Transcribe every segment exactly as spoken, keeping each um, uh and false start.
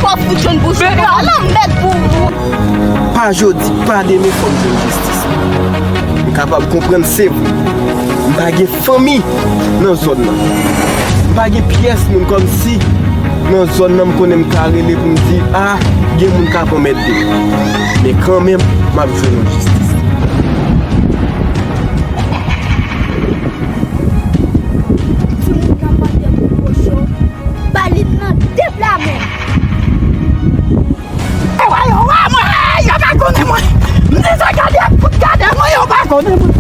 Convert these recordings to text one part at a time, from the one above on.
W ap fout jwenn bouch ou. Ala mèd pou ou. Pa jodi, pa demen, fò m jwenn jistis mwen. M kapab konprann, se vre, m pa gen fanmi nan zòn nan. M pa gen pyès moun kòmsi nan zòn nan m konnen m ka rele pou m di, a, gen moun k ap anmède m. Men kanmenm, m ap jwenn yon jistis. Timoun k ap mande pou kocho, ba li nan de pla men. Se wa yo wa mwen, yo pa konnen mwen. M di sa gade, fout gade mwen, yo pa konnen mwen.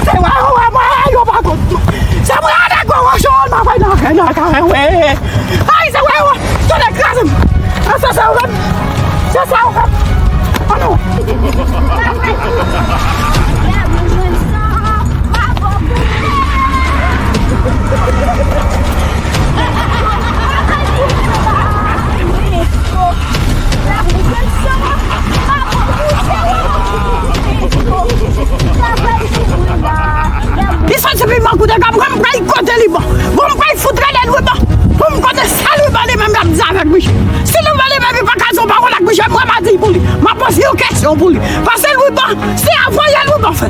Se wa yo wa mwen, yo pa konnen mwen. Se mwen avèk gwo wochon, m ap fè nan kay, nan kay, wi. Ay, se wa yo, tande kraze m. An, se sa yo fè m. Se sa yo fè m. An non. Li soti pi mal koute gam, mwen m pral kote li bon. Bon, m pral fout rele Louiban. Pou m konnen sa Louiban li menm l ap di avèk misye. Si Louiban li menm li pa ka di yon pawòl ak misye, mwen m a di pou li. M a poze yon kesyon pou li. Paske Louiban, se avoye Louiban fè.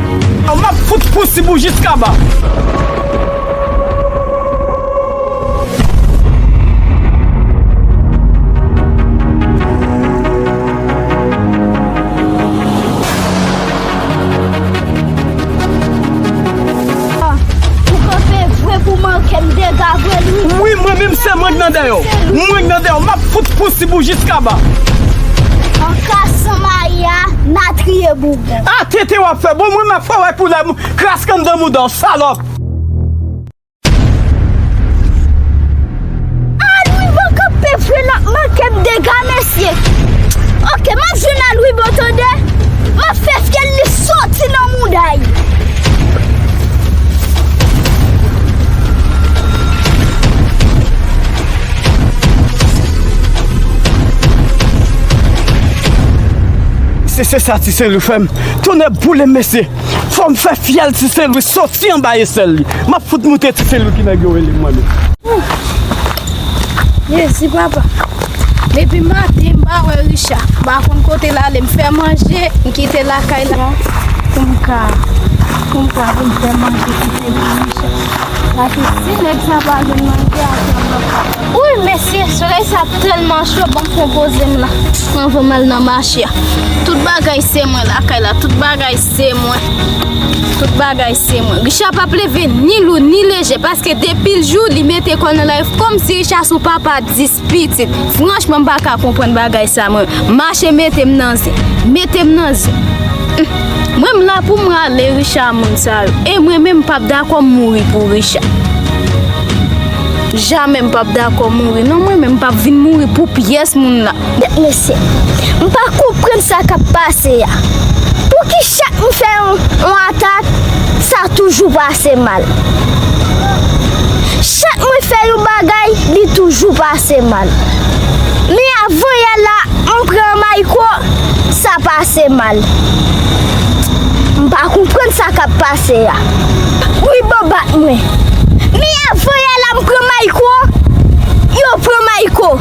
M ap fout pousib ou jiskaba. Ou kanpe vre pou manke m dega vre, Louiban. Wi, mwen menm se mwen k nan dèyè w. Mwen k nan dèyè w. M ap fout pousib ou jiskaba. An ka san mayi a, n a triye boubon. A tete w ap fè. Bon, mwen m ap fè w wè koulè m kras k anndan mouda w, salòp. A, Louiban kanpe vre, l ap manke m dega, mesye. Oke, m ap jwenn a Louiban, tande. M ap fè fyèl li soti nan mouda l. Se, se sa Ti Sen Lwi fè m. Tonnè boule m, mesye. Fò m fè fyèl Ti Sen Lwi soti anba esèl li. M ap fout moute Ti Sen Lwi ki nèg yo rele m, mwen menm. Jezi, papa. Depi maten, m pa wè Richa. M pa konn kote l ale. M fè manje, m kite lakay la. Pou m ka, pou m ka vin fè manje, kite pou Richa. Paske si nèg sa pa jwenn manje, a fè m nan kay. Wi, mesye, solèy sa tèlman cho, ban m pran poze m la. Anvan m al nan mache a. Tout bagay se mwen lakay la, tout bagay se mwen. Tout bagay se mwen. Richa p ap leve ni lou ni leje, paske depi l jou, li mete kò l nan lari kòmsi Richa se yon papa dis pitit. Franchman, m pa ka konprann bagay sa, mwen. Mache mete m nan zen. Mete m nan zen. Hum. Mwen, m la pou m rale Richa a moun sa yo. E mwen menm, m p ap dakò m mouri pou Richa. Jamè m p ap dakò mouri. Non, mwen menm, m p ap vin mouri pou pyès moun la. Mesye, m pa konprann sa k ap pase a. Pouki chak m fè yon, yon atak, sa toujou pase mal? Chak mwen fè yon bagay, li toujou pase mal. Men avanyè la, m pran Mayko, sa pase mal. M pa konprann sa k ap pase a. Wi, bon, bat mwen. Men avanyè la, m pran Mayko, yo pran Mayko.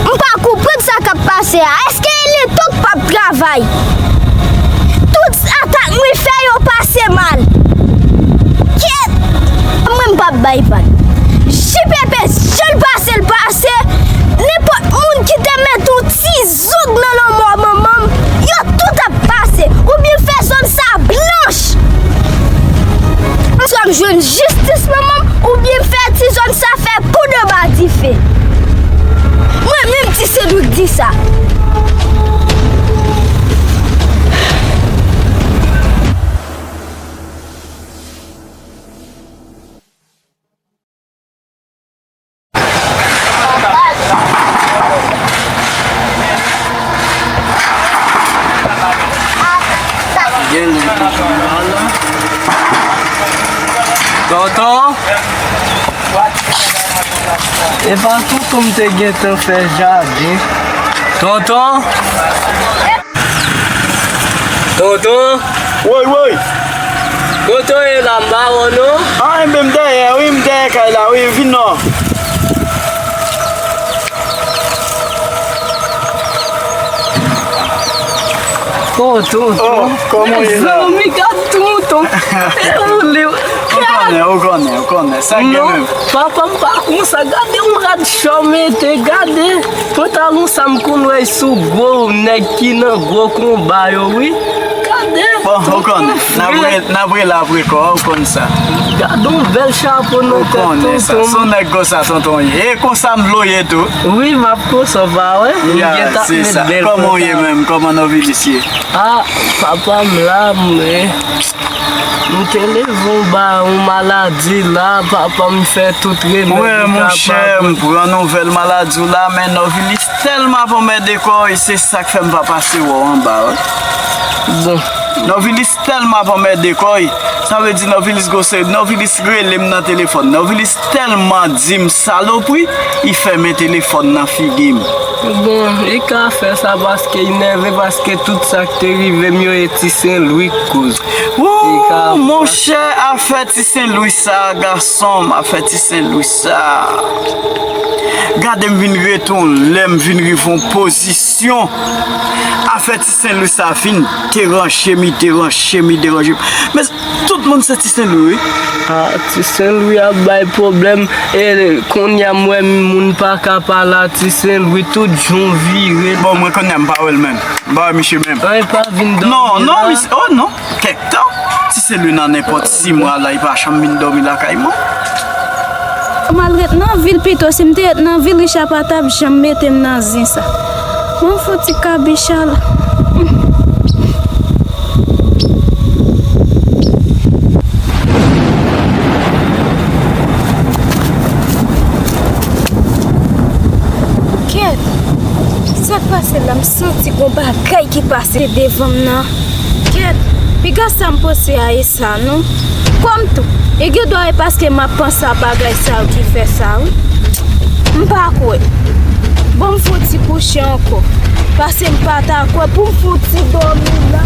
M pa konprann sa k ap pase a. Èske Eleto k p ap travay? Tout atak mwen fè yo pase mal. Kyèt! Mwen m p ap bay vag. J P P, jan l pase, l pase. Nenpòt moun ki te met yon ti zoug nan lanmò manman m, yo tout ap pase. Oubyen fè zòn sa blanch. Swa m jwenn jistis manman m, oubyen fè ti zòn sa fè poud anba dife. Mwen menm Ti Sen Lwi k di sa. Gen lè pou jounal la. Tonton! E pa tonton m te gentan fè jaden. Tonton! Tonton! Woy, woy! Tonton e la, m pa wè w non. A, enben m dèyè, wi, m dèyè kay la, wi, vin non. Tonton, tonton. Oh, kòman w ye la? Mezanmi, gad tonton. Ou konnen, ou konnen, ou konnen. Sa k gen menm? Non, papa m pa konsa. Gade yon rad chòm mete, gade. Pantalon sa m konn wè sou gwo nèg ki nan gwo konba yo, wi. Gade. Bon, ou konnen. N ap re-, n ap rele apre kò, ou konn sa. Gade yon bèl chapo nan tèt tonton. Ou konnen sa. Se yon nèg konsa tonton ye. E konsa m vle w ye tou. Wi, m ap konsa, pa wè. M gentan met bèl pantalon. Kòman w ye menm? Kòman Novilis ye? Ah, papa m la, mwen. M te leve anba yon maladi la, papa m fè tout remèd li kapab. Mwen, monchè, m pran nouvèl maladi w la, men Novilis tèlman ap anmède kò l, e se sa k fè m pa pase wè w anba, wi. Bon. Novilis tèlman ap anmède kò l, sa vle di Novilis gwo se, Novilis rele m nan telefòn. Novilis tèlman di m salopri, li fèmen telefòn nan figi m. Bon, li ka fè sa paske li nève, paske tout sa k te rive m yo, e Ti Sen Lwi k koz. Wou, monchè, afè Ti Sen Lwi sa, gason m, afè Ti Sen Lwi sa. Gade m vin ret yon lè, m vin rive yon pozisyon. Afè Ti Sen Lwi sa vin deranje m, li deranje m, li deranje m. Men tout moun se Ti Sen Lwi, wi. Ah, Ti Sen Lwi ap bay pwoblèm. E kounye a m wè moun pa ka pale a Ti Sen Lwi, tout jan w vire. Bon, mwen kounye a m pa wè l menm. M pa wè misye menm. An, li pa vin dòmi la? Non, non, misye, oh non. Kèk tan. Ti Sen Lwi nan nenpòt sis mwa la, li pa janm vin dòmi lakay mwen. M al ret nan vil pito, si m te ret nan vil, Richard pa t ap janm mete m nan zen sa. Mwen fouti kabicha la. Kèt, sa k pase la? M santi gon bagay ki pase devan m nan. Kèt, piga sa m panse a e sa non. Kòm tou, e gen dwa e paske m ap panse a bagay sa yo ki fè sa, wi. M pa kwè. Bon, m fouti kouche ankò. Paske m pa ta kwè pou m fouti dòmi la.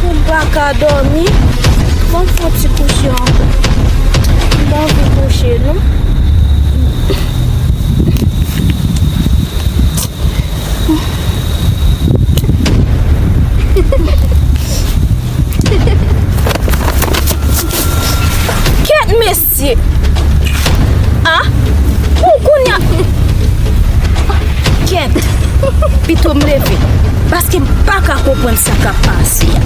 Pou m pa ka dòmi. Bon, m fouti kouche ankò. M pa anvi kouche, non. Kèt mesye! Ah! Bon, kounye a, kèt! Pito m leve, paske m pa ka konprann sa k ap pase a.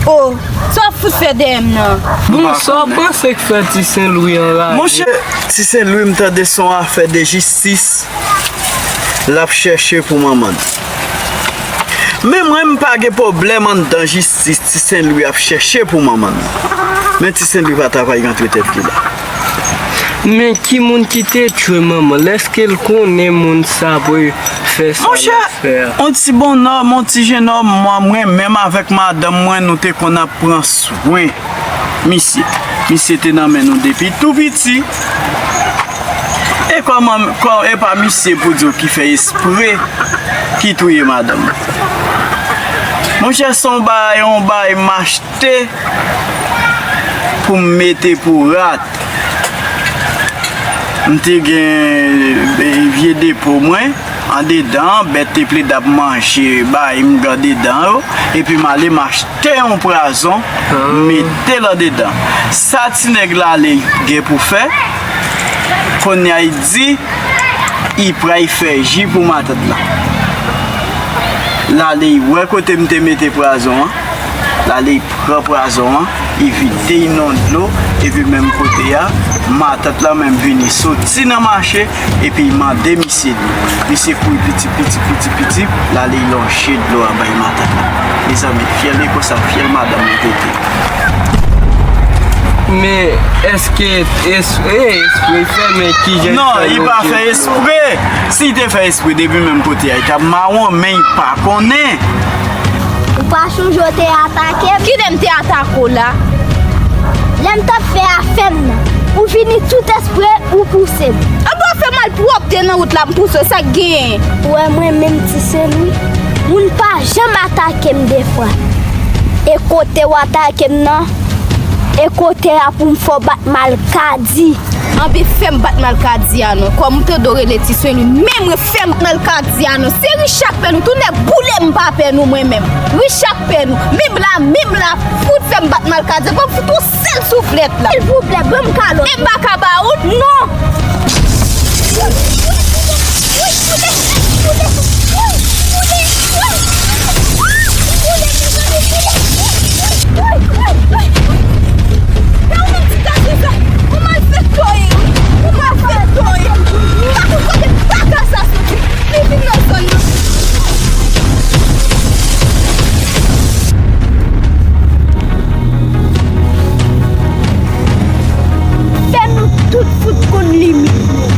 Oh, sa w ap fout fè dèyè m nan? Bon, sa w panse k fè Ti Sen Lwi anraje? Monchè, Ti Sen Lwi, m tande se yon afè de jistis l ap chèche pou manman l. Men mwen, m pa gen pwoblèm anndan jistis Ti Sen Lwi ap chèche pou manman l. Men Ti Sen Lwi pa ta pral rantre tèt li la. Men ki moun ki te tchwe manman l? Èske l konnen moun sa pou fè sa l ap fè a? Monchè, yon ti bonnòm, yon ti jennòm, mwen, mwen menm avèk madanm mwen, nou te konn ap pran swen misye. Misye te nan men nou depi tou piti. E kòman, kò-, e pa misye pou di w ki fè espre ki touye madanm mwen. Monchè, se yon bagay, yon bagay m achte pou m mete pou rat. M te gen, e, vye depo mwen andedan, bèt te plede ap manje bay m andedan yo, epi m ale m achte yon pwazon, m mete l andedan. Sa ti nèg la ale gen pou fè, kounye a li di, li pral fè ji pou matant la. L ale, li wè kote m te mete pwazon an. L ale, li pran pwazon an, li vide l nan dlo, epi menm kote a, matant lan menm vini soti nan mache, epi li mande misye dlo. Misye kouri piti, piti, piti, piti, l ale, li lonje dlo a bay matant lan. Mezanmi, fyèl e konsa, fyèl madanm li pete. Men, èske es-, e, espre fè, men ki jan... Non, li pa fè espre. Si li te fè espre depi menm kote a, li t ap mawon, men li pa konnen. Ou pa chonje w te atake m? Kilè m te atake w la? Lè m t ap fè afè m nan, ou vini tout espre, ou pouse m. Anben w fè malpwòpte nan wout la, m pouse w, sa k genyen? Ou wè mwen menm Ti Sen Lwi, moun pa janm atake m de fwa. E kote w atake m nan, e kote a pou m fè w bat malkadi. Anben fè m bat malkadi a non. Kòm ou tande w rele Ti Sen Lwi, men mwen fè m bat malkadi a non. Se Richa k pè nou, tou nèg boule m pa pè nou mwen menm. Richa k pè nou, men m la, men m la, fout fè m bat malkadi a, ban m fout yon sèl souflèt la. Silvouplè, ban m kalòt. E m pa ka ba ou l? Non! Fè nou tout fout konn limit nou.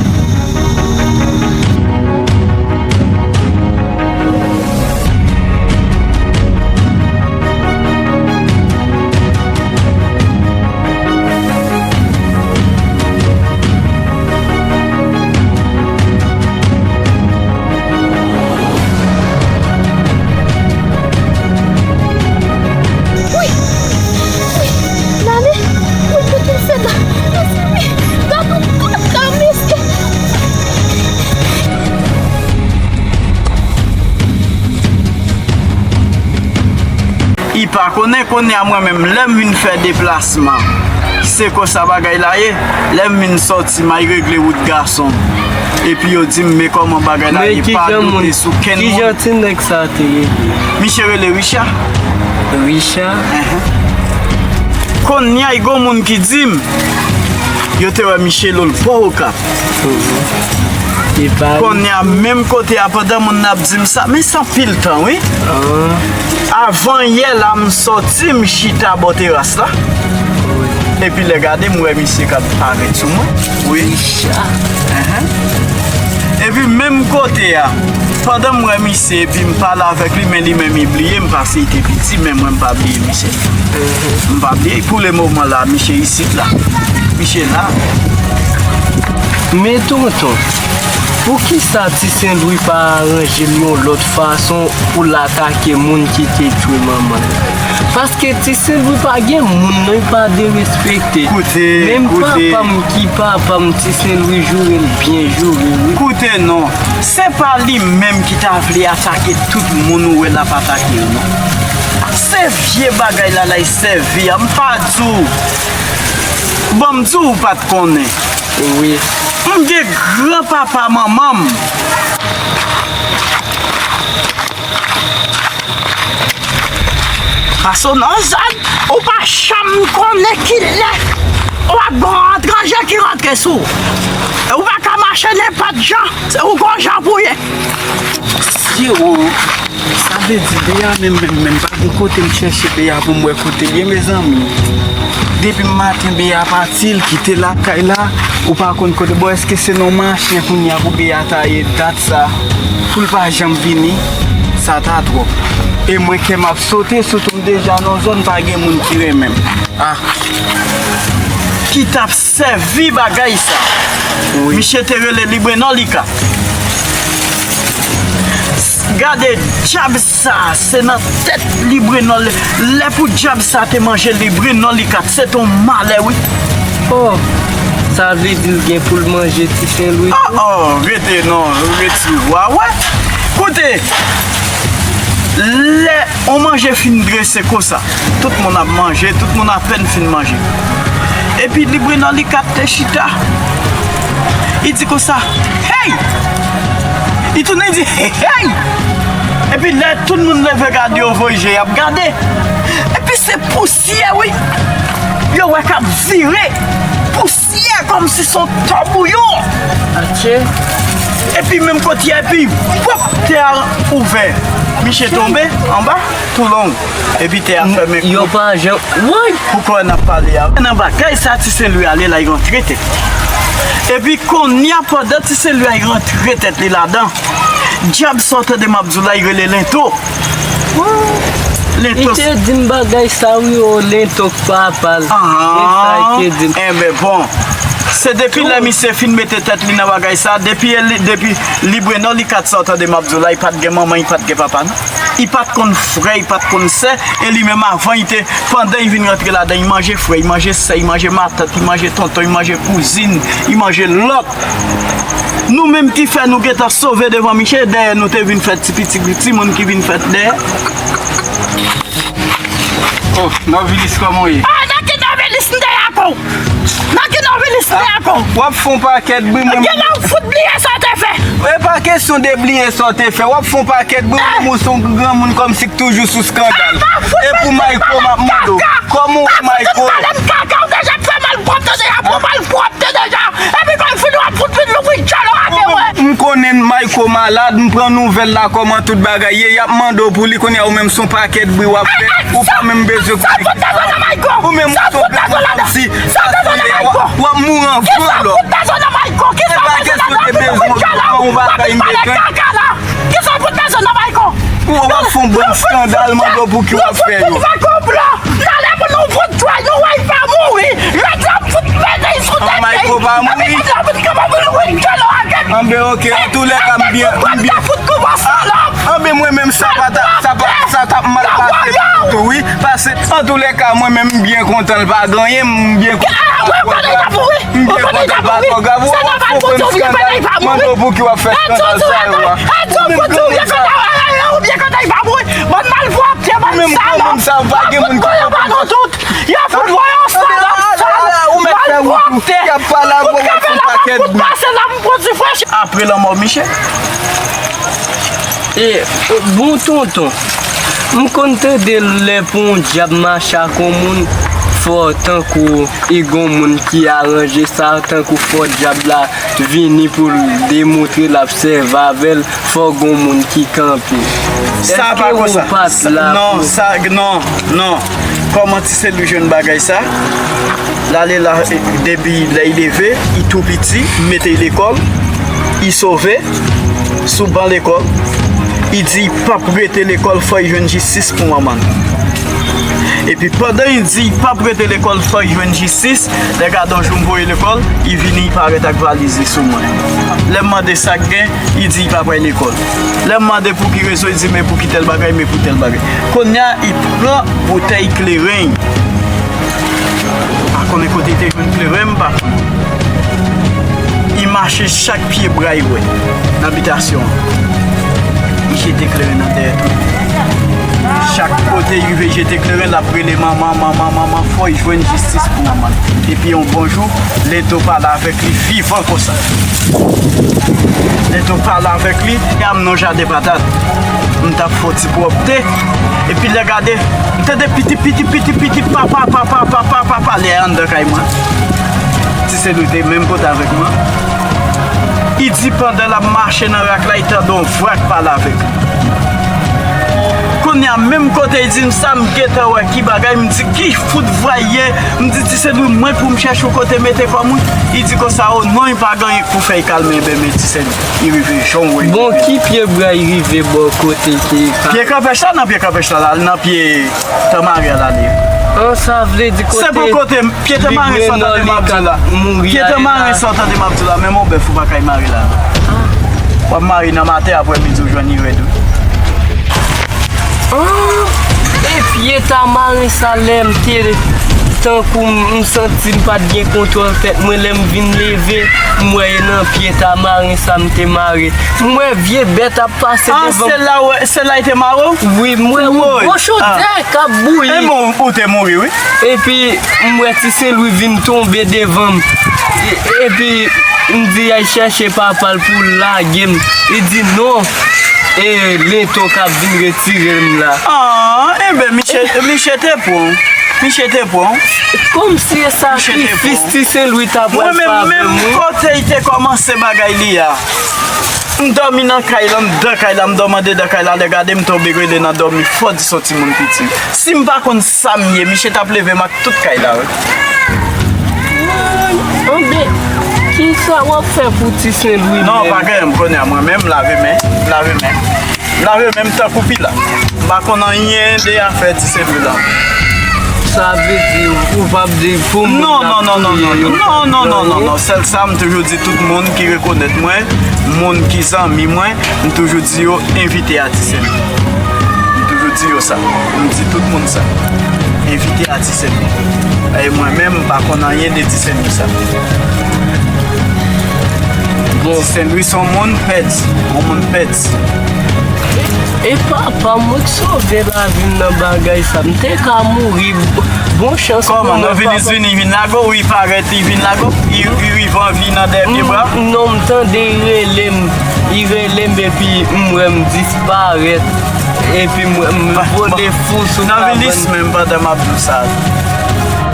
Wi! Wi! Lale! Wi, pitit sèt la! Mèsi, wi! Gad yon kout la, mesye! I pa konnen, konnen a mwen menm, lè m vin fè deplasman, se konsa bagay la ye. Lè m vin sòti, m al regle wout gason. Epi yo di m, men kòman bagay la ye, pa doute sou kenn moun. Kijan ti nèg sa te rele? Misye rele Richa. Richa? Enhen. Kounye a, gon moun ki di m, yo te wè Michelo l pò Okap. Kounye a, menm kote a, pandan moun nan ap di m sa, men sa anpil tan, wi. Avan yè la, m sòti, m chita bò teras la. Epi lè gade, m wè misye k ap parèt sou mwen. Wi. Enhen. Epi menm kote a, pandan m wè misye, epi m pale avèk li, men li menm li bliye m, paske li te piti, men mwen m pa bliye misye. M pa bliye, pou le moman la, misye isit la. Misye la. Men tonton, poukisa Ti Sen Lwi pa aranje l yon lòt fason pou l atake moun ki te tchwe manman l? Paske Ti Sen Lwi pa gen moun non, li pa derespekte. Koute, menm koute. Papa m ki papa m, Ti Sen Lwi joure l byen joure, wi. Koute non, se pa li menm ki ta vle atake tout moun ou wè l ap atake yo non. Se vye bagay la l al sèvi a, m pa di w. Bon, m di w ou pa t konnen. Wi. M gen granpapa manman m. Pase w nan zòn, ou pa janm konnen kilè w ap gon etranje ki rantre sou w. E ou pa ka mache nenpòt jan, se ou gon jan pou ye. Siro, sa vle di, Beya menm, menm, menm, pa gen kote m chèche Beya pou m wè kote l ye, mezanmi. Depi maten, Beya pati, l kite lakay la, ou pa konn kote. Bon, èske se nan mache kounye a pou Beya ta ye dat sa, pou l pa janm vini? Sa ta twòp. E mwen, kè m ap sote, sitou m deja nan zòn, pa gen moun ki renmen m. Ah. Ki t ap sèvi bagay sa. Wi. Misye te rele Librenò Lika. Gade, dyab sa, se nan tèt Librenò, lè pou dyab sa te manje Librenò Lika, se t on malè, wi. Oh, sa vle di l gen pou l manje Ti Sen Lwi tou? Oh, oh, rete non, retire w a, wè. Koute, lè on manje fin drese konsa, tout moun ap manje, tout moun apèn fin manje. Epi Librenò Lika te chita. Li di konsa, hey! Li tounen di, hey! Epi lè tout moun leve gade yo voye je y ap gade. Epi se pousyè, wi. Yo wè k ap vire. Pousyè kòmsi se on tò bouyon. Atye. Epi menm kote a, epi, pwòp, tè a ouvè. Misye tonbe anba, tou long. Epi tè a fèmen. Yo pa jan. Woy! Poukò n ap pale a? Nan bagay sa, Ti Sen Lwi ale la, li rantre tèt. Epi kounye a, pandan Ti Sen Lwi a rantre tèt li ladan, dyab sa w tande m ap di w la, li rele Lento. Lento. Li te di m bagay sa wi, o Lento k papa l. Ah, e sa li te di m. Enben bon. Se depi lè misye fin mete tèt li nan bagay sa, depi li, depi li Brenò, li kat sa w tande m ap di w la, li pa t gen manman, li pa t gen papa non. Li pa t konn frè, li pa t konn sè, e li menm avan li te, pandan li vin rantre ladan, li manje frè, li manje sè, li manje matant, li manje tonton, li manje kouzin, li manje lòt. Nou menm ki fè nou gentan sove devan misye, dèyè nou te vin fèt ti piti, timoun ki vin fèt dèyè. Oh, Novelis, kòman w ye? Ah, nan ki Novelis m te ye ankò? Nan ki Novelis m te ye ankò? W ap fè yon pakèt bri, mwen. Genlè w fout bliye sa w te fè. E pa kesyon de bliye sa w te fè. W ap fè yon pakèt bri, mwen, ou se yon granmoun kòmsi k toujou sou eskandal. E pou Mayko, m ap mande w, kòman w ye, Mayko? Pale m kaka, ou deja fè malpwòpte deja, pou malpwòpte deja. Epi kòm fini w ap fout vin louvri djòl ou ake wè. M konnen Mayko malad, m pran nouvèl la kòman tout bagay ye, y ap mande w pou li, kounye a ou menm se yon pakèt bri w ap fè, ou pa menm bezwen konnen ki sa w ap fè. Ou menm ou se yon granmoun kòmsi, w ap mouri anvan lò. E pa kesyon de bezwen w pran yon bagay m bezwen. Ou w ap fè yon bann eskandal, mande w pou ki w ap fè yo. Anben, oke, antoulèka, m byen, m byen. Anben, mwen menm, sa pa ta, sa pa, sa t ap mal pase pou m tou, wi. Pase, antoulèka, mwen menm, m byen kontan l pa gen anyen, m byen kontan. M byen kontan l pa twò grav. Ou ap fè yon eskandal, mande w pou ki w ap fè eskandal sa yo a. Ou menm granmoun sa, ou menm granmoun sa, pa gen moun ki konprann sa. Yo fout voye yon salòp sal, malpwòpte. Y ap pale avè w, w ap fè yon pakèt bri. Apre lanmò Miche. E, bon tonton, m konn tande lè pou yon dyab mache ak yon moun, fò tankou e gon moun ki aranje sa, tankou fò dyab la vini pou l demontre l ap sèvi avè l, fò gon moun ki kanpe. Sa pa konsa. Èske ou pa t la pou... Non, sa, non, non. Kòman Ti Sen Lwi jwenn bagay sa? L ale la, e, depi lè li leve, li tou piti, m mete l lekòl, li sove sou ban lekòl. Li di li p ap rete lekòl, fò li jwenn jistis pou manman l. Epi pandan li di li p ap rete lekòl, fò li jwenn jistis, lè gade yon jou m voye lekòl, li vini, li parèt ak valiz li sou mwen. Lè m mande sa k gen, li di li pa pral lekòl. Lè m mande pou ki rezon, li di men pou ki tèl bagay, men pou tèl bagay. Kounye a, li pran boutèy kleren. M pa konnen kote li te jwenn kleren, m pa konnen. Li mache chak pye bra li wè nan bitasyon an. Li jete kleren nan tè tou. Chak kote li rive jete kleren, l ap rele manman, manman, manman, fò l jwenn jistis pou manman l. Epi yon bon jou, Lento pale avèk li vivan konsa. Lento pale avèk li, y a m nan jaden patat. M t ap fè yon ti pwòpte. Epi lè gade, m tande piti, piti, piti, piti, papa, papa, papa, papa, lè anndan kay mwen. Ti Sen Lwi te menm kote avèk mwen. Li di pandan l ap mache nan rak la, li tande yon vwa k pale avèk li. Kounye a, menm kote li di m sa, m gentan wè ki bagay, m di ki fout vwa l ye, m di Ti Sen Lwi, mwen pou m chèche yon kote mete kò m, wi. Li di konsa, o non, li pa gen anyen k pou fè l kalme, enben men Ti Sen Lwi, li rive jan w wè. Bon, ki pye bra l rive bò kote ke... Pye kanpèch la, nan pye kanpèch la, l al nan pye tanmaren l ale. An, sa vle di kote... Se bò kote m, pye tanmaren sa w tande m ap di w la. Pye tanmaren sa w tande m ap di w la, menm yon bèf ou pa kay mare la. W ap mare nan maten, aprè midi w jwenn li rèd wi. An, e pye tanmaren sa lè m te tankou m, m santi m pa t gen kontwòl tèt mwen, lè m vin leve, m wè e nan pye tanmaren sa m te mare. M wè vye bèt ap pase devan m. Ah, se la w, se la l te mare w? Wi, m wè yon gwo chodè k ap bouyi. Ebyen, ou te mouri, wi. Epi, m wè Ti Sen Lwi vin tonbe devan m. E, epi, m di al chèche papa l pou l lage m. Li di non. E Lento k ap vin retire m la. Ah, enben, misye, misye te pran w. Misye te pran w. Kòmsi e sakrifis Ti Sen Lwi ta pral fè avè m, wi. Mwen menm, menm kote l te kòmanse bagay li a. M dòmi nan kay la, m anndan kay la, m dòmi anndan kay la, lè gade m tonbe rele nan dòmi fò di s on timoun piti. Si m pa konn sa m ye, misye t ap leve m ak tout kay la, wi. Anben, kisa w ap fè pou Ti Sen Lwi menm? Non, pa gen, m konnen a mwen menm, m lave men, m lave men. M lave men m tankou pila. M pa konn anyen de afè Ti Sen Lwi la. Sa vle di ou p ap di pou moun. Non, non, non, non, non, non, non, non, non, non, non. Sèl sa, m toujou di tout moun ki rekonèt mwen, moun ki zanmi mwen, m toujou di yo envite a Ti Sèmi. M toujou di yo sa. M di tout moun sa. Envite a Ti Sèmi. E mwen menm, m pa konn anyen de Ti Sèmi sa. Bon. Ti Sèmi se yon moun pèdi, yon moun pèdi. E papa, mwen k sove lavi m nan bagay sa. M te ka mouri. Bon chans pou mwen, papa. Kòman? Novilis vini, vin lage w, wi, parèt, li vin lage w, li, li rive anvi nan dèyè pye bra? Non, m tande li rele m. Li rele m epi m wè m disparèt. Epi m, m vode fou sou kabann. Novilis menm, pandan m ap di w sa.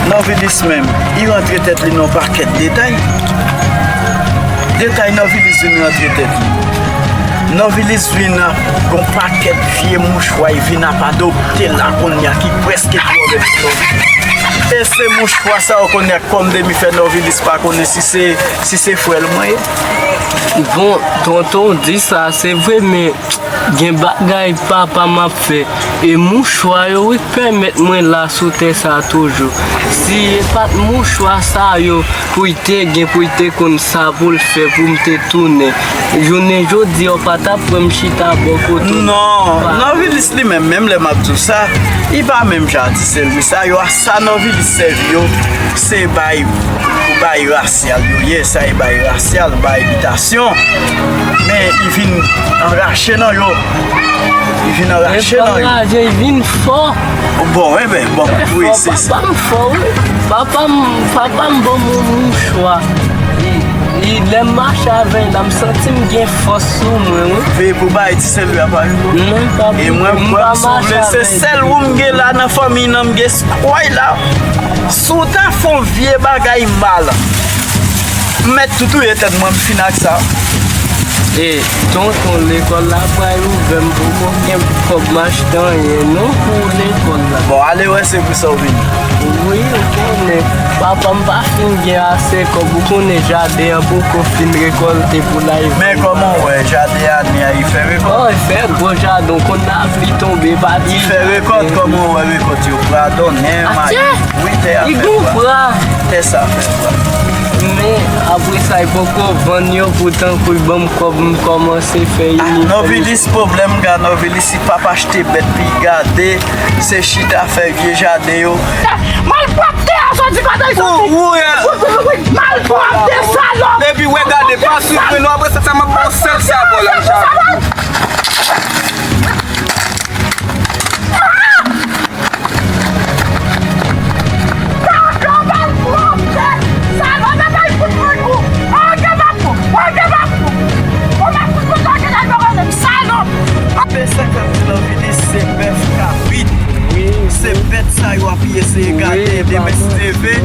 Novilis menm, li rantre tèt li nan yon pakèt detay. Detay Novilis vin rantre tèt li. Novilis vin gon pakèt vye mouchwa, li vin ap adopte la kounye a ki prèske twò lè pou Novilis. E se mouchwa sa yo kounye a k kòm demi fè Novilis pa konnen si se, si se frè l mwen ye. Bon, tonton, w di sa, se vre, men gen bagay papa m ap fè. E mouchwa yo wi k pèmèt mwen la sou tè sa toujou. Si e pa t mouchwa sa yo pou l te gen, pou l te konn sa pou l fè pou m te tounen. Jounen jodi a, w pa t ap wè m chita bò kote w. Non, Novilis li menm, menm lè m ap di w sa, li pa menm jan a Ti Sèmi sa yo, a sa Novilis sèvi yo, se bay, bay rasyal yo ye, sa e bay rasyal, bay bitasyon. Men li vin anrache nan yo. Li vin anrache nan yo. Li vin fò. Bon, enben, bon, wi, se sa. Papa m fò, wi. Papa m, papa m ban m yon mouchwa. E, e lè m mache avè l la, m santi m gen fòs sou mwen, wi. Veye pou bay Ti Sèmi a pa rive. Non, papa, e mwen, m pa mache avè l. Se sèl ou m gen la nan fanmi nan, m gen eskway la. Si w ta fè yon vye bagay mal, m mèt tou touye tèt mwen, m fin ak sa. E, tonton, lekòl la pral ouvè, m poko gen kòb m achte anyen non pou lekòl la. Bon, ale wè se pou sa w vini. Wi, ou konnen, papa m pa fin gen ase kòb, ou konnen jaden an poko fin rekòlte pou l al vann. Men kòman w wè jaden ane a, li fè rekòt? Oh, li fè gwo jaden, w konn lapli tonbe, pa di. Li fè rekòt, kòman w wè rekòt yo? Pradònnen, mayi. Wi, tè a fè bra. Tè sa fè bra. Men, apre sa, li poko vann yo, poutan kou l ban m kòb, m kòmanse fè inifòm. Novilis, pwoblèm ga Novilis, li p ap achte bèt, li gade, se chita fè vye jaden yo. Malpwòpte a soti kote l soti. Wi, wi, wi, malpwòpte, salòp. Epi, wè, gade, pa soufri, non, apre sa, sa m ap ba w sèl sa, bò la, m chale. P senkant Novilis se bèf kabrit. Se bèt sa yo ap eseye gade demen si Dye vle.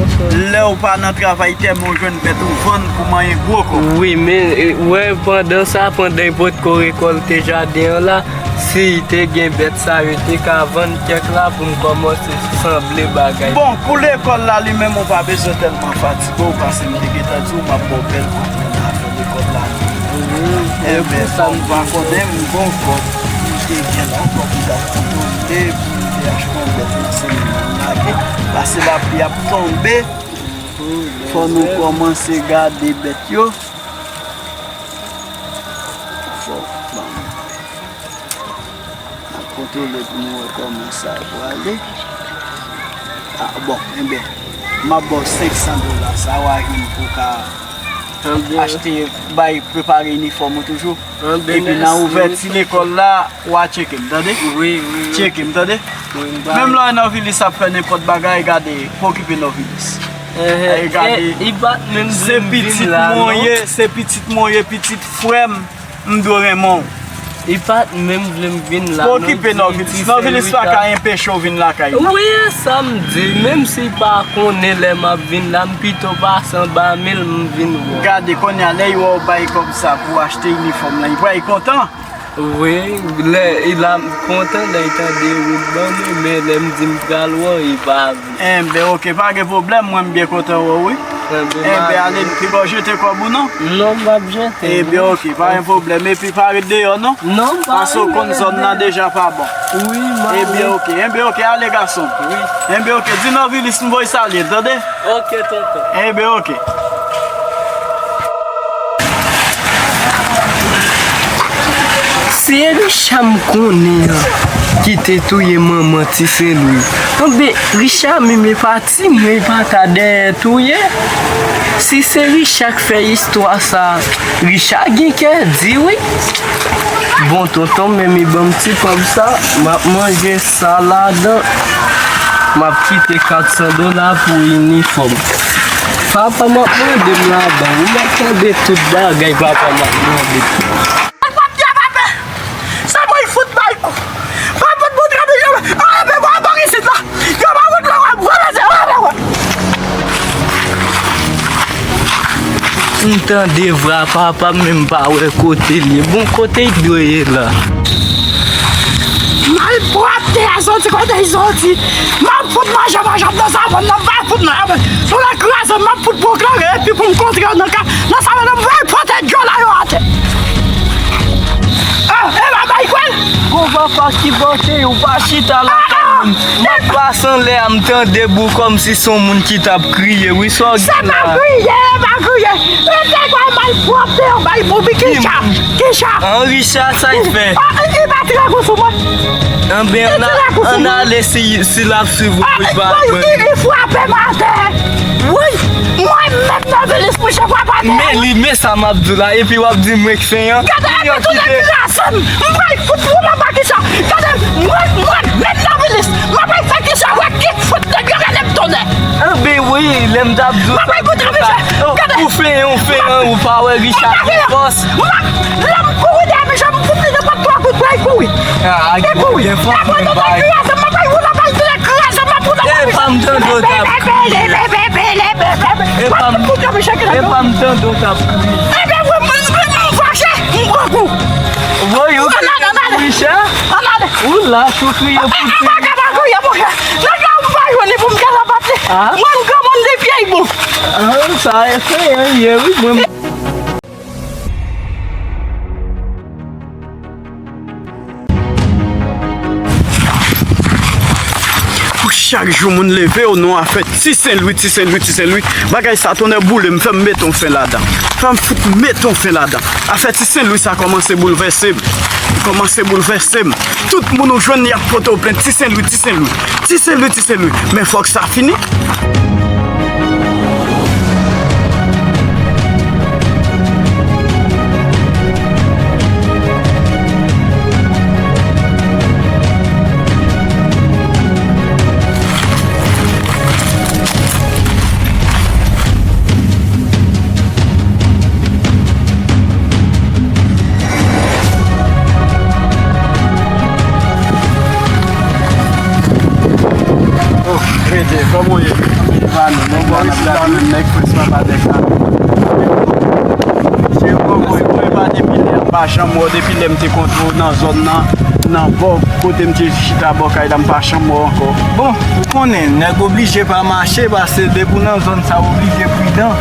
Lè w pa nan travay tèmen w jwenn bèt ou vann pou manyen gwo kòb. Wi, men, e, wè, pandan sa, pandan l potko rekòlte jaden an la, si te gen bèt sa yo te ka vann kèk la pou m kòmanse sanble bagay. Bon, pou lekòl la li menm, ou pa bezwen tèlman fatige w, paske m te gentan di w m ap ba w bèl kout men nan afè lekòl la. Enben, bon, m pa konnen, m gon kòb, m te gen la, yon kòb m t ap kontwole pou m te achte yon bèt nan semèn nan, m lage, paske lapli ap tonbe, fò nou kòmanse gade bèt yo. Fò, bon. N ap kontwole pou nou wè kòman sa prale. Ah, bon, enben, m ap ba w senk san dola, sa w a jwenn pou w ka achte, bay, prepare inifòm ou toujou. Epi nan ouvèti lekòl la, w a tcheke m, tande? Wi, wi, wi. Tcheke m, tande? Wi, m ba. Menm lè Novilis ap fè nenpòt bagay, gade, pa okipe Novilis. Gade, se pitit mwen w ye, se pitit mwen w ye, pitit frè m. M dwe renmen w. Li pa t menm vle m vin la non. Pa okipe Novilis. Novilis pa ka enpeche w vin lakay li. Wi, e sa m di. Menm si l pa konnen lè m ap vin la, m pito pase anba men l, m vin wè w. Gade, kounye a, lè l wè w bay kòb sa pou w achte inifòm lan, li pral kontan. Wi, lè, l ap kontan lè l tande wi l ban mwen, men lè m di m pral wè w, li pa vle. Enben, oke, pa gen pwoblèm, mwen m byen kontan wè w, wi. Enben, ale, pi pa w jete kòb ou non? Non, m p ap jete. Enben, oke, pa gen pwoblèm. Epi pa ret deyò non. Non, m pa ret deyò. Paske w konn zòn nan deja pa bon. Wi, m ale. Enben, oke, enben, oke, ale gason. Wi. Enben, oke, di Novilis m voye salye l, tande? Oke, tonton. Enben, oke. Se Richa m konnen an ki te touye manman Ti Sen Lwi. Anben, Richa menm e pa ti mwen, e pa ta dèyè touye. Si se Richa k fè istwa sa, Richa gen kè di wi. Bon, tonton, men mi ban m ti kòb sa, m ap manje sa ladan. M ap kite kat san dola pou inifòm. Papa m ap mande m ladan, wi, m ap tande tout bagay papa m ap mande. Al pap travay, sa mwen fout bay kou. Pa pot bon travay, yo, a, men bon, bon, isit la. Yo, pa pot la, wè, wè, wè, wè, wè. M tande vwa papa m, men m pa wè kote l ye. Bon, kote l dwe ye la? Malpwòpte a soti kote l soti. M ap fout manje, manje nan savann nan, m pa fout nan, nou la kraze, m ap fout pwoklame, epi pou m kontre yo nan ka, nan savann nan, m pral pote dyòl a yo atè. Ah, e pa bay kwèl? Gon papa ki bote ou pa chita la. Ah, ah. M ap pase anlè a, m tande bou kòmsi se yon moun ki t ap kriye, wi, sa w gen la. Se pa kriye, e pa kriye. E te kwa malpwòpte yo bay pou Richa. Richa. An Richa, sa l fè? Ah, li pa tire kou sou mwen. Anben, ann a-, ann ale si, si l ap swiv ou pou l pa jwenn. Li frape m atè. Wi, mwen menm Novilis, mouche frape atè. Men li, men sa m ap di w la, epi w ap di mwen k fè an. Gade, epi tout nèg kraze m. M pral fout ou nan pa Richa. Gade, mwen, mwen menm Novilis, mwen pral fè Richa wè ki fout nèg yo rele m tonnè. Anben wi, lè m t ap di w sa, ou fè an, ou fè an, ou pa wè Richa gen fòs. Lè m kouri dèyè Michel, m fout li nenpòt twa kout pwen, li kouri. Li kouri. Apre nou bay kriye, m ap bay ou nan bay tèt kraze, m ap ou nan bay. E pa m tande w t ap kriye. E pa m, e pa m tande w t ap kriye. Ebyen, mwen, mwen, mwen, mwen fache, m pran kou. Woy, ou kriye pou Michel? Ou lach, ou kriye pou ti. Nèg la, m pa jwenn li pou m gentan pati. Mwen, m granmoun li vye bon. Ah, sa efreyan ye, wi, mwen. Chak jou moun leve, o non, afè Ti Sen Lwi, Ti Sen Lwi, Ti Sen Lwi. Bagay sa, tonnè boule m, fè m mete yon fen ladan. Fè m fout mete yon fen ladan. Afè Ti Sen Lwi sa kòmanse boulvèse m. Kòmanse boulvèse m. Tout moun ou jwenn, y ap pote w plent. Ti Sen Lwi, Ti Sen Lwi. Ti Sen Lwi, Ti Sen Lwi. Men fòk sa fini. Oh, Dede, kòman w ye? Epa nou, nèg la, nèg la, nèg Frans papa nèg la. Mesye, kòman w ye? Mwen pa depi lè, m pa janm wè w depi lè m te kontre w nan zòn nan, nan bò kote m te chita bò kay la, m pa janm wè w ankò. Bon, ou konnen, nèg oblije pa mache, paske depi w nan zòn sa, w oblije pridan.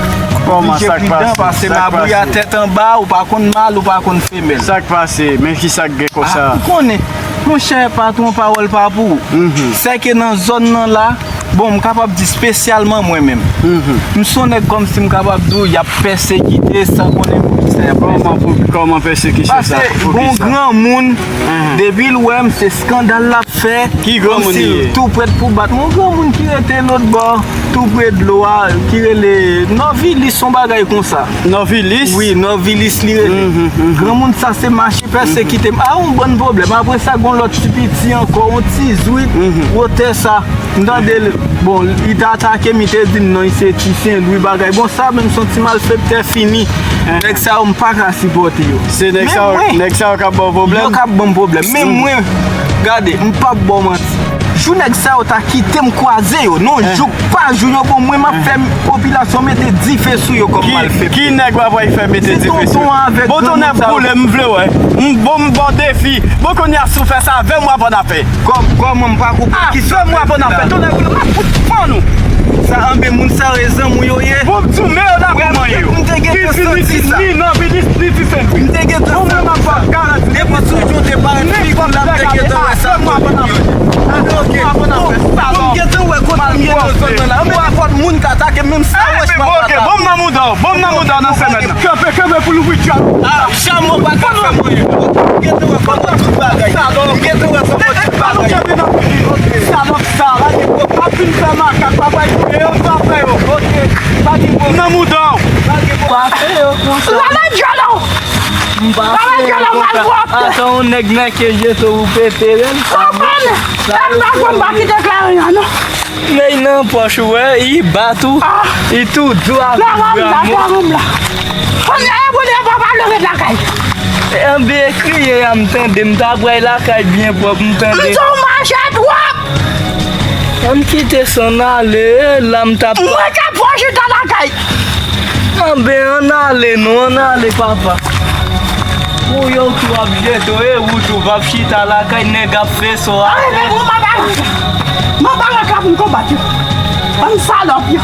Kòman, sa k pase? Oblije pridan, paske mabouya tèt anba, ou pa konn mal, ou pa konn femèl. Sa k pase? Men kisa k gen konsa? Ah, ou konnen. Monchè, patwon, pawòl pa pou ou. Mhm. Sèke nan zòn nan la, bon, m kapab di espesyalman mwen menm. Mhm. M se yon nèg kòmsi m kapab di w, y ap pèsekite san konnen poukisa y ap pèsekite. Kòman pou, kòman pèsekisyon sa? Paske gon granmoun, mhm, depi l wè m, se eskandal l ap fè. Ki granmoun li ye? Kòmsi l tou prèt pou bat. Yon granmoun ki rete lòtbò, tou pre dlo a, ki rele Nòvilis, yon bagay konsa. Nòvilis? Wi, Nòvilis li rele. Mhm, mhm. Granmoun sa se mache pèsekite m. A, yon bann pwoblèm. Apre sa, gon lòt ti piti ankò, yon ti zwit, mhm, wotè sa. M tande l, bon, li te atake m, li te di m non, li se Ti Sen Lwi bagay. Bon, sa menm se yon ti malfektè fini. Mhm. Nèg sa yo, m pa ka sipòte yo. Se nèg sa yo, nèg sa yo k ap ba w pwoblèm? Yo k ap ban m pwoblèm. Men mwen, gade, m p ap ba w manti. Jou nèg sa yo ta kite m kwaze yo, non, jouk pa jou yo, bon, mwen m ap fè popilasyon mete dife sou yo kòm malfektè. Ki nèg w ap fè mete dife sou yo? Bon, tonnè boule m, m vle wè. M, bon, m ba w defi. Bon, kounye a, si w fè sa avè m, w ap ann afè. Kòm, kòman m pa konprann ki sa w vle di la? Tonnè boule m, m ap fout fann ou. Sa anben moun sa yo e zanmi w yo ye? Bon, m di w, men yo nan kòman yo. M te gentan santi sa. Ni nan Vinis, ni ti Sentri. M te gentan santi sa. Depi sou jon te parèt figi l, m te gentan wè sa moun yo ye. Ok, bon, m gentan wè kote m ye nan zòn nan la. Anben, fòk moun ka atake m, menm sa wè m ap atake. Bon, m nan mouda w, bon, m nan mouda w nan semèn nan. Kanpe, kanpe pou louvri djòl. Ah, Chamo pa ka fè mwen. Gentan wè kòman tout bagay. Gentan wè kòman tout bagay. Salòp sa, ap vin fè makak, papa, yo pa fè yo. Nan mouda w. Pa fè yo konsa. Lala djòlò. Lala djòlò, malpwòpte. Atan yon nèg nan ke je to ou pete rèl. Konprann. Sa m pa konn pa kite kleren an, non. Men nan pòch ou wè, li bat ou. Li tou dou avèk gramo. Konn e boule papa leve lakay. Anben kriye a m tande, m ta pral lakay byen pwòp, m tande. M di w mache twòp. Ann kite sa ann ale, la m t ap. Mwen ka pran chita lakay. Anben ann ale non, ann ale papa. Pou yo tou ap jete w, e ou tou p ap chita lakay, nèg ap fè sa w atè. Mwen pa rete la pou m konbat yo. Bann salòp yo.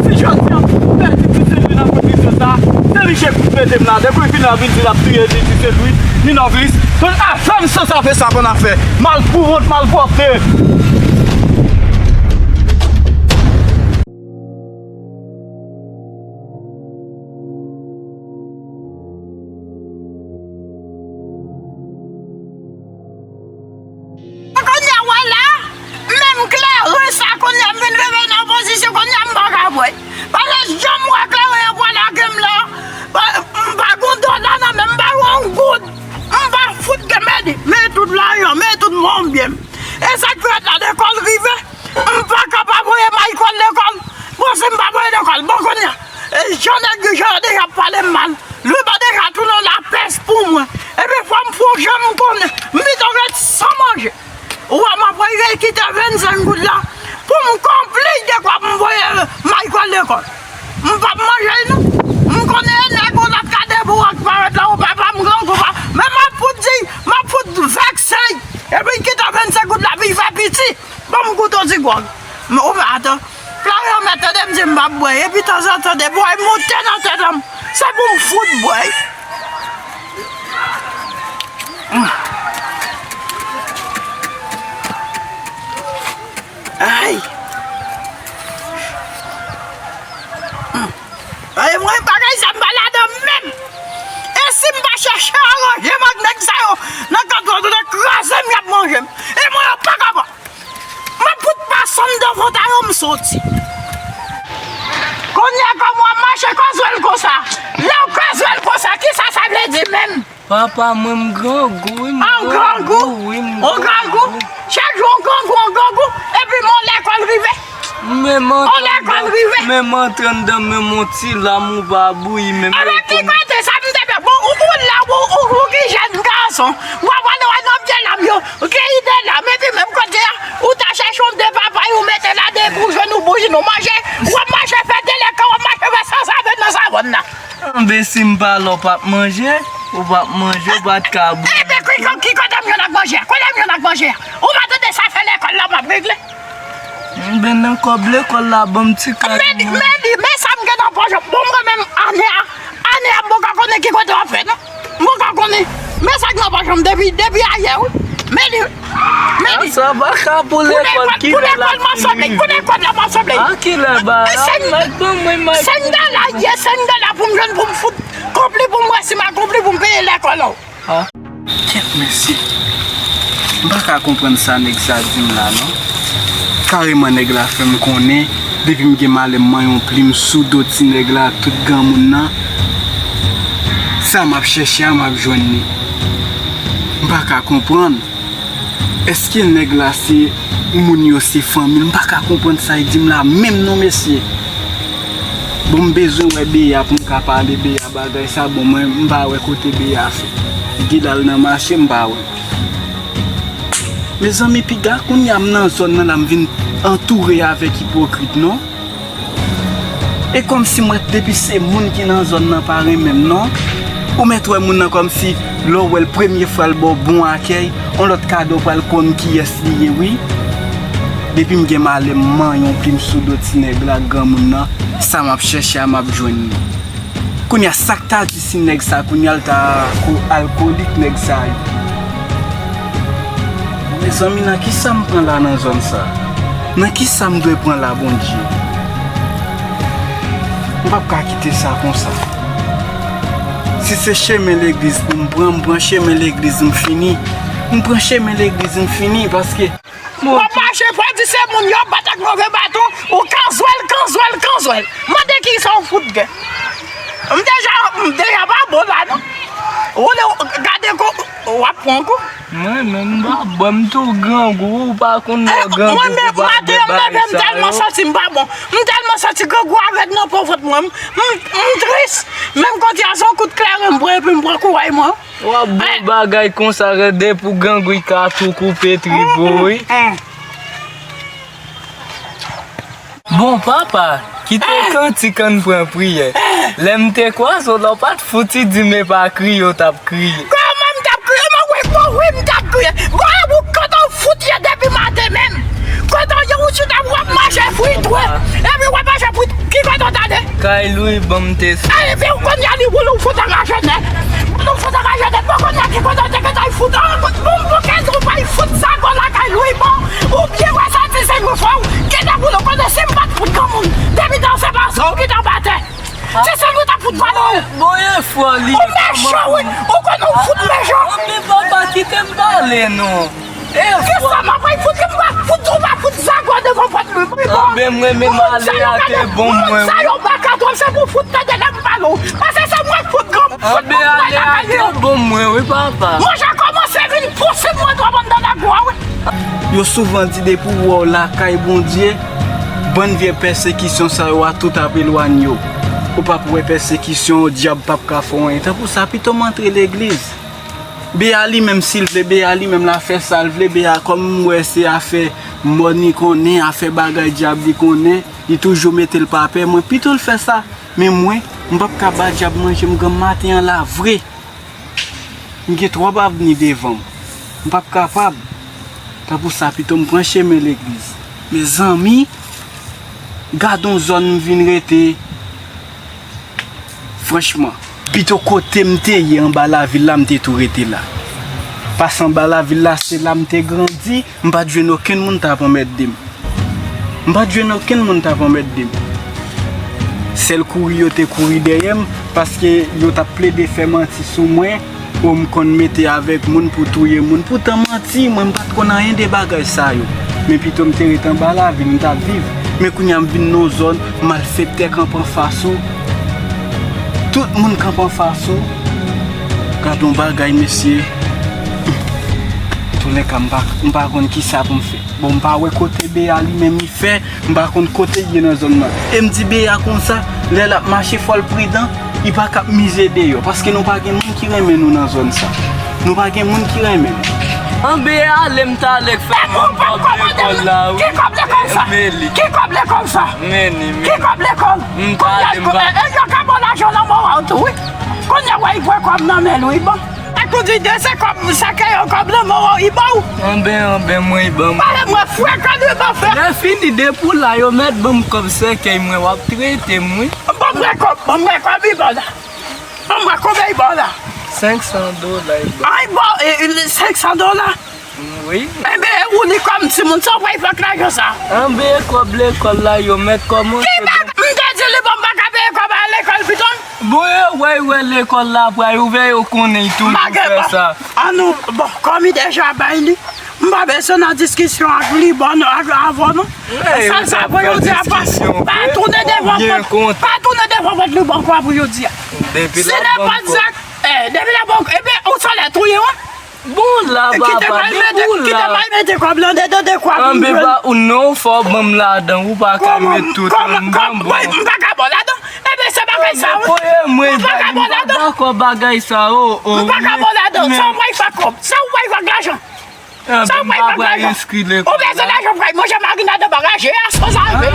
Si jodi a m pèdi ti Sentri nan kondisyon sa, se li chèf ki mete m la. Depi l vin la, vin di l ap touye ti Sentri, ni Nòvis. Donk, afè m san sa fè sa konn afè. Malpouwont, malpwòpte. Kounye a, wè la, menm kleren sa, kounye a, m vin rive nan pozisyon, kounye a, m pa ka bwè. Paske jan m wè kleren an pral lage m la, pa, m pa gon dola nan men m, m pa gon goud, m pa fout gen, men, men tout lajan, men tout mwen byen. E sa k fèt la, lekòl rive, m pa ka pa voye Michael lekòl. Bon, si m pa voye lekòl, bon, kounye a, e jan nèg yo deja ap pale m mal, li pa deja tounen yon lapès pou mwen. Epi fò m fè yon jan m konnen, m pito ret san manje. Ou wè m ap voye kite vennsenk goud la pou m konpli dekwa pou m voye Michael lekòl. M p ap manje l non. M konnen e nèg yon lòt ka depi w ak parèt la, o papa m grangou pa. Men m ap fout di, m ap fout vèkse l. Epi l kite vennsenk goud la, epi l fè piti. Ban m goute yon ti gwòg. Men ou pa atan. Flayan mèt tande m di m p ap bwè. Epi tanzantan, de bwè monte nan tèt an, se pou m fout bwè. Ay! Ay, mwen, bagay sa m pa ladan menm. E si m pa chèche aranje m ak nèg sa yo nan kat yo, yo te kraze m, y ap manje m. E mwen, yo pa kapab. M ap fout pase anndan fon ta yo, m soti. Kounye a, kòman w ap mache kozwèl konsa? Lè w kozwèl konsa, kisa sa vle di menm? Papa, mwen m grangou, wi, m grangou, wi, m grangou. Ou grangou? Chak jou w grangou, w grangou, epi men w lekòl rive. Men m antre anndan, men m antre anndan, men m on ti lam ou pa bouyi menm. Ebyen, ki kote sa m te fè? Bon, ou, ou la, ou, ou, ou ki jèn gason, w ap ale wè nan pye lam yo, ou keyi de lam, epi menm kote a, ou ta chèche yon de papay, ou mete la, depi w jwenn ou bouyi nou manje, w ap mache fè deleka, w ap mache fè sansave nan savòn nan. Anben, si m pa la, w p ap manje, ou p ap manje, ou pa t ka bwè. Ebyen, ki, ki kote m jwenn ak manje a? Kote m jwenn ak manje a? Ou pa tande sa fè lekòl la m ap regle? Anben, nan kòb lekòl la, ban m ti kado manje. Men li, men li, men sa m gen nan pòch. Bon, mwen menm, ane a, ane a, m poko konnen ki kote w ap fè, non. M poko konnen. Men sa k nan pòch mwen depi, depi ayè, wi. Men li. Men li. Sa pa ka pou lekòl, kilè l ap fini? Pou lekòl m ap sanble, pou lekòl la m ap sanble. A kilè ba la? Mèt ban mwen may. Senk dola, ye senk dola pou m jwenn, pou m fout konpli, pou m wè si m akonpli, pou m peye lekòl la. Kèt mesye. M pa ka konprann sa nèg sa di m la non. Kareman nèg la fè m konnen, depi m gen malè m manyen yon plim sou do ti nèg la ak tout granmoun nan. Sa m ap chèche a, m ap jwenn li. M pa ka konprann. Èske nèg la se moun yo, se fanmi l? M pa ka konprann sa y di m la menm non, mesye. Bon, m bezwen wè Beya pou m ka pale Beya bagay sa. Bon, mwen, m pa wè kote Beya fè. Gid al nan mache, m pa wè. Mezanmi, piga kounye a m nan zòn nan la, m vin antoure avèk ipokrit, non? E kòmsi m wè depi se moun ki nan zòn nan pa renmen m, non? Ou mèt wè moun nan kòmsi lè w wè l premye fwa l ba w bon akèy, yon lòt kado pral konn kiyès li ye, wi. Depi m gen malè, m manyen yon plim sou do ti nèg la, granmoun nan, sa m ap chèche a, m ap jwenn li. Kounye a, sa k ta di si nèg sa, kounye a, l ta ko-, alkolik, nèg sa yo. Mezanmi, nan ki sa m pran la nan zòn sa? Nan ki sa m dwe pran la, Bondye? M p ap ka kite sa konsa. Si se chemen legliz pou m pran, m pran chemen legliz, m fini. M pran chemen legliz, m fini, paske w ap mache, fò di se moun yo bat ak move baton, ou kanzwèl, kanzwèl, kanzwèl. Mande kisa w fout gen. M deja, m deja pa bon la, non. Ou le, gade kou, w ap pran kou. Mwen menm, m pa bon, m tou grangou, ou pa konn lè grangou pou pa bwè bagay sa yo. Mwen menm, maten an, m leve, m tèlman santi m pa bon. M tèlman santi grangou a rèd nan po vant mwen. M, m, m tris. Menm kote a, se yon kout kleren m pran, epi m pran kouraj mwen. W ap bon bagay konsa, depi w grangou, y ka tou koupe trip ou, wi. Bon, papa, kite kantik, ann pran priyè. Lè m te kwaze w la, w pa t fouti di m epa kriye w t ap kriye. Kòman m t ap kriye? Mwen, wi, bon, wi, m t ap kriye. Bon, e ou kote w fout ye depi maten menm? Kote w ye, ou chita, w ap mache fritwe. Epi w ap mache frit, ki kote w t ale? Kay Louibon m te soti. Epi w konn ya li woule w fout anraje nèt. Woule w fout anraje nèt. Bon, konn ya ki kote w te gentan fout. Bon, bon, kèt ou pa fout zago lakay Louibon. Ou byen wè sa ti se nou fè w. Gentan woule w kote si m pa t fout granmoun. Depi tan se pa sa w ki t anba tè. Ti se nou t ap fout pale w. Bon, e fò li. Ou mechan, wi. Ou konn ou fout mechan. Anbe papa, kite m pale, non. Kisa m ap fout, m pa fout, ou pa fout zago devan pòt mwen. Anbe mwen menm ale a te bon mwen, wi. Sa yo baka twòp, se pou fout tande lè m pale w. Paske se mwen k fout granm, fout granm mwen lakay yo. Anbe ale a te bon mwen, wi, papa. Manje kòmanse vin pouse mwen twòp anndan lagou a, wi. Yo souvan di depi w wè w lakay Bondye, bann vye pèsekisyon sa yo a tout ap elwanye w. Ou p ap wè pèsekisyon, dyab p ap ka fè w anyen. Tanpou sa, pito m antre legliz. Beya li menm, si l vle, Beya li menm, l a fè sa l vle. Beya, kòm m wè se afè mòn li konnen, afè bagay dyab li konnen, li toujou mete l pa pè. Mwen, pito l fè sa. Men mwen, m p ap ka ba dyab manje m granm maten an la vre. M gen twòp avni devan m. M p ap kapab. Tanpou sa, pito m pran chemen legliz. Mezanmi, gad on zòn m vin rete. Franchman, pito kote m te ye anba lavil la, m te tou rete la. Paske anba lavil la, se la m te grandi, m pa t jwenn okenn moun t ap anmède m. M pa t jwenn okenn moun t ap anmède m. Sèl kouri yo te kouri dèyè m, paske yo t ap plede fè manti sou mwen, o m konn mete avèk moun pou touye moun. Poutan manti, mwen m pa t konn anyen de bagay sa yo. Men pito m te ret anba lavil, m t ap viv. Men kounye a m vin nan yon zòn, malfektè kanpe anfas ou. Tout moun kanpe anfas ou. Gad on bagay, mesye. Toulèka, m pa, m pa konn kisa pou m fè. Bon, m pa wè kote Beya li menm li fè, m pa konn kote l ye nan zòn nan. E m di Beya konsa, lè l ap mache, fò l pridan, li pa ka ap mize deyò, paske nou pa gen moun ki renmen nou nan zòn sa. Nou pa gen moun ki renmen nou. Anbe ale, m t ale k fè moun kòb lekòl la, wi. Ki kòb lekòl sa? Men li. Ki kòb lekòl sa? Men li, men li. Ki kòb lekòl? M t ale, m pa. E, e, yo ka ba w lajan nan mò a w tou, wi. Kounye a, w wè, li pran kòb nan men l, wi, bon. Ak ou di de se kòb, sa ke yo kòb nan mò a w, li ba w. Anben, anben, mwen, li ban m. Pale mwen, frekan li ban fè. Lè fini, depi w la, yo mèt ban m kòb sèkèy mwen, w ap trete m, wi. Ban mwen kòb, ban mwen kòb, li ba w la. Ban mwen konbyen li ba w la? Senk san dola, li ban m. Ay, bon, e, e, senk san dola? Wi. Enben, e ou li kòm timoun, sa w pral fè ak lajan sa? Anben, kòb lekòl la, yo mèt kòmanse. Ki bag-, m te di li, bon, m pa ka peye kòb a lekòl, piton. Bon, yo wè, yo wè lekòl la pral ouvè, yo konnen li toujou fè sa. An nou, bon, kòm li deja bay li, m pa bezwen nan diskisyon ak li, bon, ak, avè w, non. Sèl sa pou yo di a, pa, pa tounen devan pòt, pa tounen devan pòt li bò kwa pou yo di a. Si nenpòt zak, eh, depi l ap, ebyen, ou sòlè touye w. Bon la, papa, depi w la. Kite m al mete kòb la anndan de kwa pou m jwenn. Anben, pa ou non, fò w ban m ladan, ou pa ka met tout anndan, bon. M pa ka ba w ladan. Ebyen, se bagay sa, wi. Anben, voye mwen, m pa ka ba w ladan. M pa dakò bagay sa, o, o. M pa ka ba w ladan. Sa w pral fè ak kòb? Sa w pral fè ak lajan? Sa w pral fè la? Ou bezwen lajan pou w al manje marinad anba raje a, sanzave.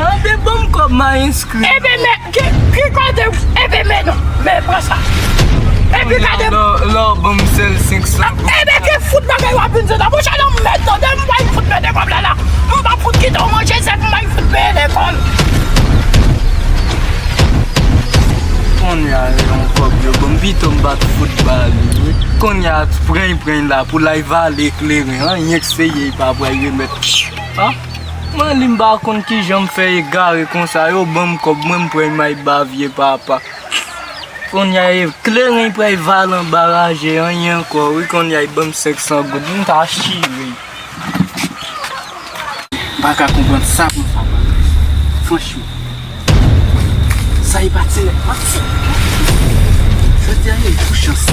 Ebyen, men, ki, ki kote, ebyen, men non, men pran sa. Epi gade. Lè w ban m sèl senk san goud. Ebyen, ki fout bagay w ap vin di la? Monchè, non, mèt tande, m pral fout mete kòb la la. M pa fout kite w manje, se pou m al fout peye lekòl. Kounye a, yon kòb yo ban m, pito m pa t fout ba li, wi. Kounye a, pran, pran la, pou l al vale kleren, anyen k seye, li pa pral remèt. Ah, mwen, li m pa konn kijan m fè egare konsa, yo ban m kòb, mwen, m pran, m al ba vye papa. Kounye a, e kleren, li pral vale anba raje, anyen ankò, wi, kounye a, li ban m senk san goud, m ta chire. M pa ka konprann sa pou m sa. Franchman. Sa e pati nèt. Pati. Jodi a e jou chans.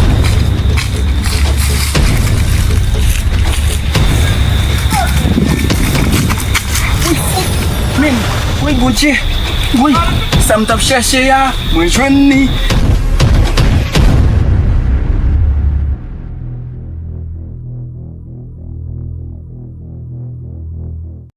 Wi, fout. Men, wi, Bondye. Wi, sa m t ap chèche a, mwen jwenn li.